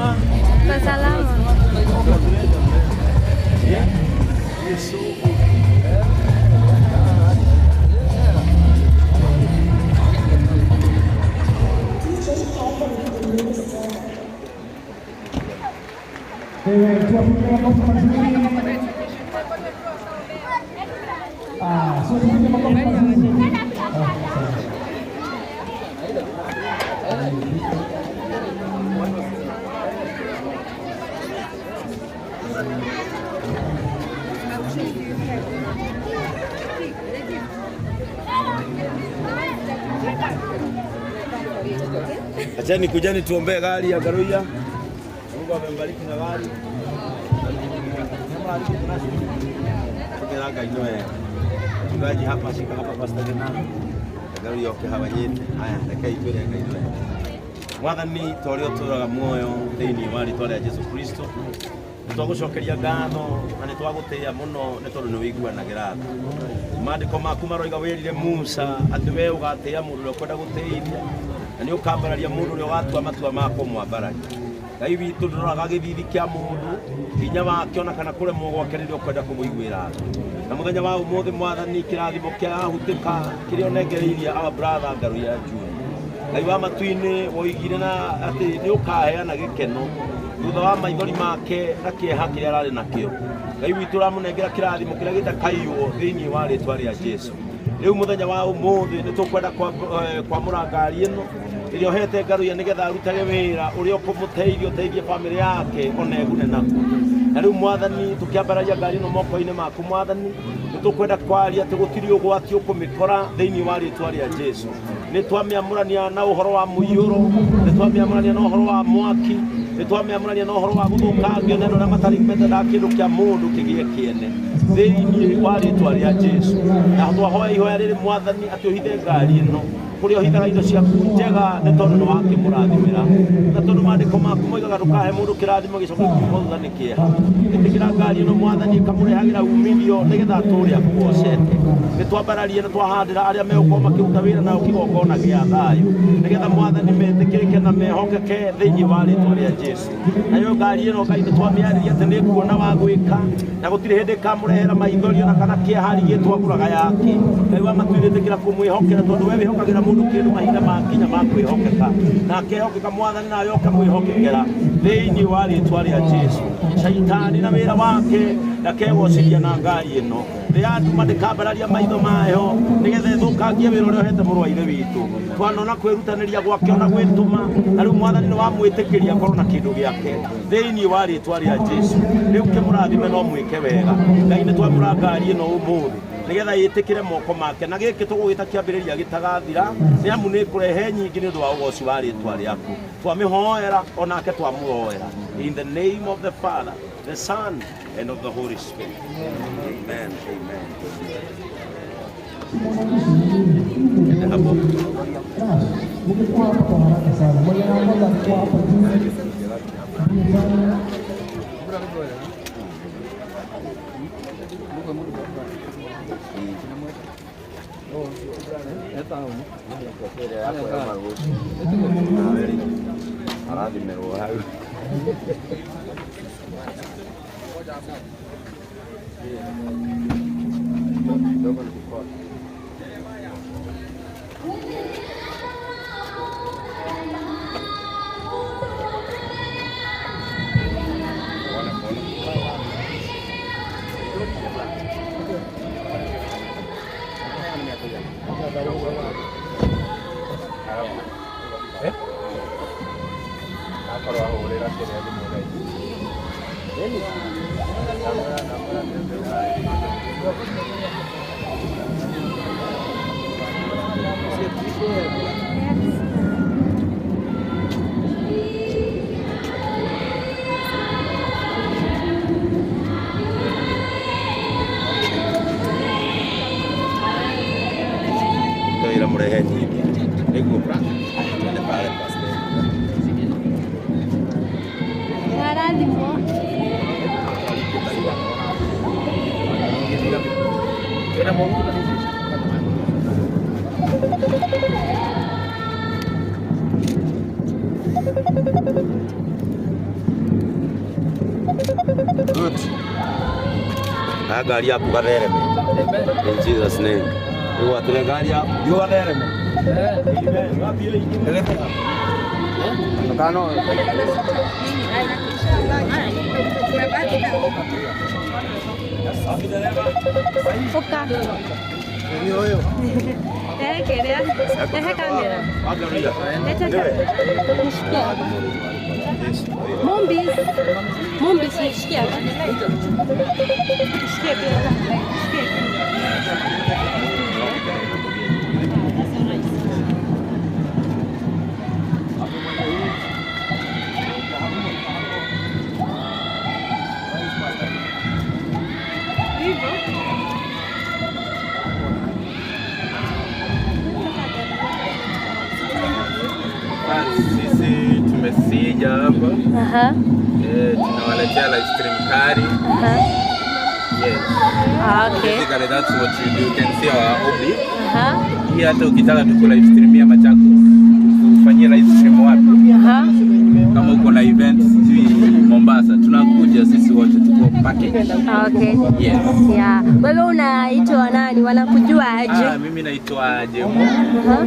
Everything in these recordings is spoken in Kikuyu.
Kwa salama. Tuwapigie makofi mazuri. Ah, sio tupige makofi mazuri. Ah, sawa. Acheni kujeni tuombee gari ya Garuya. Mungu amembariki na gari. Tukera Ngai nĩ wega. Mchungaji hapa shika hapa Pastor Gena. Garuya oke hawa nyite. Haya, rekei twĩre Ngai nĩ wega. Mwathani ta ũrĩa ũtũũraga muoyo thĩinĩ wa rĩtwa rĩa Jesu Kristo nĩ twagũcokeria ngatho na nĩ twagũtĩĩa mũno nĩ tondũ nĩ wĩiguanagĩra tha. Maandĩko maku maroiga wĩrire Musa atĩ we ũgatĩĩa mũndũ ũrĩa ũkwenda gũtĩithia na nĩ ũkambararia mũndũ ũrĩa ũgatua matua ma kũmwambararia. Ngai witũ ndũroraga gĩthithi kĩa mũndũ hinya wake ona kana kũremwo gwake rĩrĩa ũkwenda kũmũiguĩra tha. Na mũthenya wa ũmũthĩ mwathani kĩrathimo kĩrahutĩka kĩrĩa ũnengereirie our brother Ngaruiya Junior. Ngai wa matu-inĩ woigire na atĩ nĩ ũkaheana gĩkeno thutha wa maithori make na kĩeha kĩrĩa ararĩ nakĩo. Ngai witũ ũramũnengera kĩrathimo kĩrĩa gĩtakaiywo thĩinĩ wa rĩtwa rĩa Jesu. Rĩu mũthenya wa ũmũthĩ nĩ tũkwenda kwamũra ngari ĩno ĩrĩa ũhete Ngaruiya nĩgetha arutage wĩra ũrĩa ũkũmũteithia ũteithie bamĩrĩ yake ona egune naguo. Na rĩu mwathani tũkĩambararia ngari ĩno moko-inĩ maku mwathani nĩ tũkwenda kwaria atĩ gũtirĩ ũgwati ũkũmĩkora thĩinĩ wa rĩtwa rĩa Jesu. Nĩ twamĩamũrania na ũhoro wa mũiyũro, nĩ twamĩamũrania na ũhoro wa mwaki, nĩ twamĩamũrania na ũhoro wa gũthũkangio nĩ andũ arĩa matarĩ mendaga kĩndũ kĩa mũndũ kĩgĩe kĩene thĩinĩ wa rĩtwa rĩa Jesu. Na twahoya ihoya rĩrĩ mwathani atĩ ũhithe ngari ĩno kũrĩa ũhithaga indo ciaku njega nĩ tondũ nĩ wakĩmũrathimĩra na tondũ maandĩko maku moigaga ndũkahe mũndũ kĩrathimo gĩcoke kiuma thutha nĩ kĩeha. Ĩtĩkĩra ngari ĩno mwathani ĩkamũrehagĩra umithio nĩgetha atũre akũgocete. Nĩ twambararie na twahandĩra arĩa megũkorwo makĩruta wĩra nao kĩgongona gĩa thayũ nĩgetha mwathani metĩkĩrĩke na mehokeke thĩinĩ wa rĩtwa rĩa Jesu. Nayo ngari ĩno Ngai nĩ twamĩarĩria atĩ nĩ kuona wa gwĩka na gũtirĩ hĩndĩ ĩkamũrehera maithori ona kana kĩeha arigĩtwo agũraga yake. Ngai wa matu-inĩ ĩtĩkĩra kũmwĩhokera tondũ we wĩhokagĩra mũndũ kĩndũ mahinda makinya ma kwĩhokeka na akehokeka mwathani nawe ũkamwĩhokekera thĩinĩ wa rĩtwa rĩa Jesu. Shaitani na wĩra wake ndakegocithia na ngari ĩno thĩ ya nduma ndĩkambararia maitho mayo nĩgetha ĩthũkangie wĩra ũrĩa ũhete mũrũ wa ithe witũ. Twanona kwĩrutanĩria gwake ona gwĩtũma na rĩu mwathani nĩ wamwĩtĩkĩria akorwo na kĩndũ gĩake thĩinĩ wa rĩtwa rĩa Jesu. Rĩu kĩmũrathime no mwĩke wega. Ngai nĩ twamũra ngari ĩno ũmũthĩ nĩgetha ĩtĩkĩre moko make na gĩkĩ tũgũgĩta kĩambĩrĩria gĩtagathira nĩ amu nĩ kũrehe nyingĩ nĩ ũndũ wa ũgoci wa rĩtwa rĩaku. Twamĩhoera onake twamũhoera in the name of the Father, the Son and of the Holy Spirit. Amen. Amen. Ende hapo. Mungekuwa hapa kwa haraka sana. Mwenye anaongoza alikuwa hapa juu. Mbio sana. Arathimirwo hau. Wĩra mũrehe nyingĩ nĩguo twende pale pastor. Warathimwo. Na ngari yaku gathereme. In Jesus name. Ĩgwatĩre ngari yaku. Thiĩ ũgathereme. Amen. Wapi ile ingine? Kano. Oka. Eh, quería. Deja kamera. Leta kamera. Nishikie hapa. Mumbis. Mumbis nishikie hapa. Nishikie pia. Nishikie. Hivyo. Sisi tumesija hapa. Aha. Tunawaletea live stream kari. Aha. Yes. Ah, okay. Basically that's what you do. You can see our hobby. Aha. Hii hata ukitaka tuku live streamia Machakos. Ufanyie live stream wapi? Aha. Kama uko na event sijui Mombasa, tunakuja sisi wote tuko package. Ah, okay. Yes. Yeah. Wewe unaitwa nani? Wanakujua aje? Ah, mimi naitwa Jemo. Aha.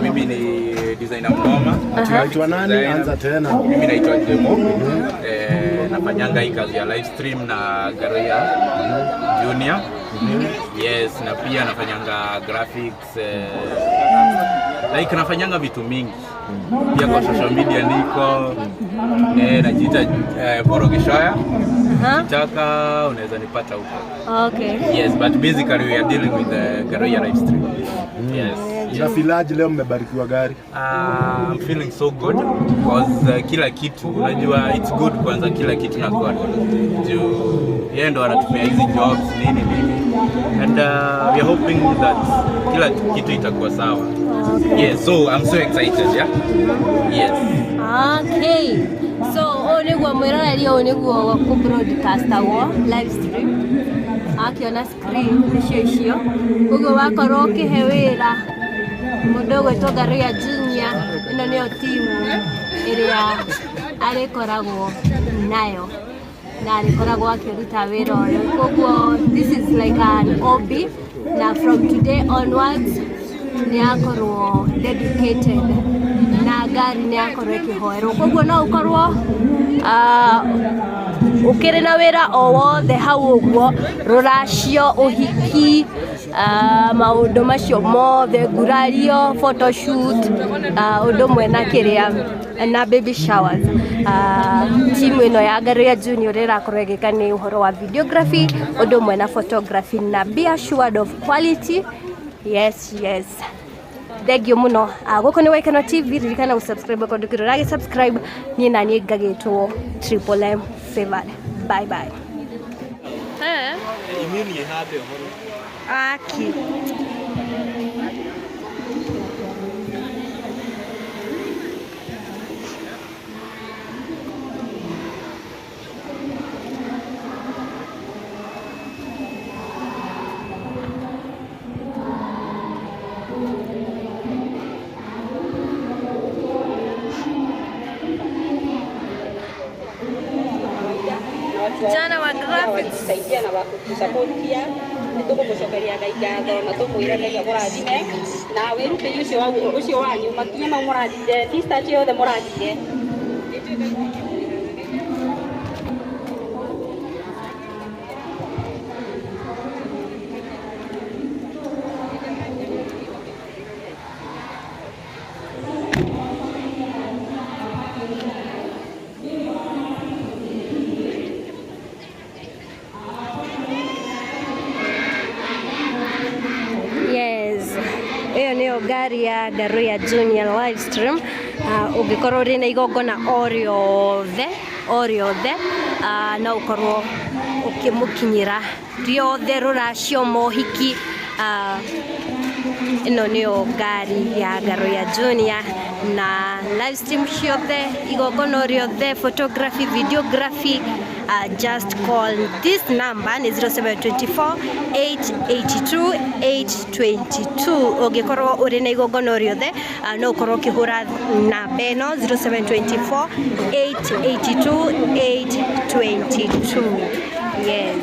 Mimi ni designer mnoma. Unaitwa nani? Designer. Anza tena. Mimi naitwa Jemo. Nafanyanga hii kazi ya live stream na Garia Junior. Yes, na pia nafanyanga graphics like nafanyanga vitu mingi. Pia kwa social media niko najiita Boro Gishoya. Aha. Ukitaka unaweza nipata huko. Okay. Yes, but basically we are dealing with the Garia live stream. Yes. Unafilaje leo mmebarikiwa gari? I'm feeling so good because kila kitu unajua it's good kwanza kila kitu na God. Juu yeye ndo anatupea hizi jobs nini nini and we are hoping that kila kitu itakuwa sawa. Yes, so I'm so excited, yeah. Yes. Okay. So ũyũ nĩguo mwĩroreri ũyũ nĩguo kũ broadcastagwo live stream akĩona screen nĩcio icio koguo wakorwo ũkĩhe wĩra mũndũ ũgwĩtwo Ngaruiya Junior ĩno nĩyo timu ĩrĩa arĩkoragwo nayo na arĩkoragwo akĩruta wĩra ũyũ koguo this is like an hobby na from today onwards nĩ akorwo dedicated na ngari nĩ akorwo ĩkĩhoerwo koguo no ũkorwo ũkĩrĩ na wĩra o wothe hau ũguo rũracio ũhiki maũndũ macio mothe ngurario photoshoot ũndũ ũmwe na kĩrĩa na baby showers timu ĩno ya Ngaruiya Junior ĩrakorwo ĩgĩka nĩ ũhoro wa videography ũndũ ũmwe na photography na be assured of quality. Yes, yes. Thengio muno. Gũkũ nĩ Waikano TV ririkana gũ-subscribe okorwo ndũkĩrĩ ũragĩ subscribe niĩ na niĩ ngagĩtwo Triple M Favored. Bye bye. Aki. Jana wa graphics Saidia na wakutusupport pia nĩtũkũmũcokeria Ngai ngatho na tũmwĩre Ngai akũrathime na wĩrutĩri ũcio ũcio wanyu makinya mau mũrathire distance yothe mũrathire. Yes. Ĩyo nĩyo ngari ya Ngaruiya Junior live stream. Ũngĩkorwo ũrĩ na igongona o rĩothe o rĩothe no ũkorwo ũkĩmũkinyĩra rĩothe rũracio mohiki ĩno nĩyo ngari ya Ngaruiya Junior na live stream ciothe igongona o rĩothe photography videography just call this number nĩ 0724 882 822 ũngĩkorwo ũrĩ na igongona o rĩothe no ũkorwo ũkĩhũra namba ĩno 0724 882 822 yes.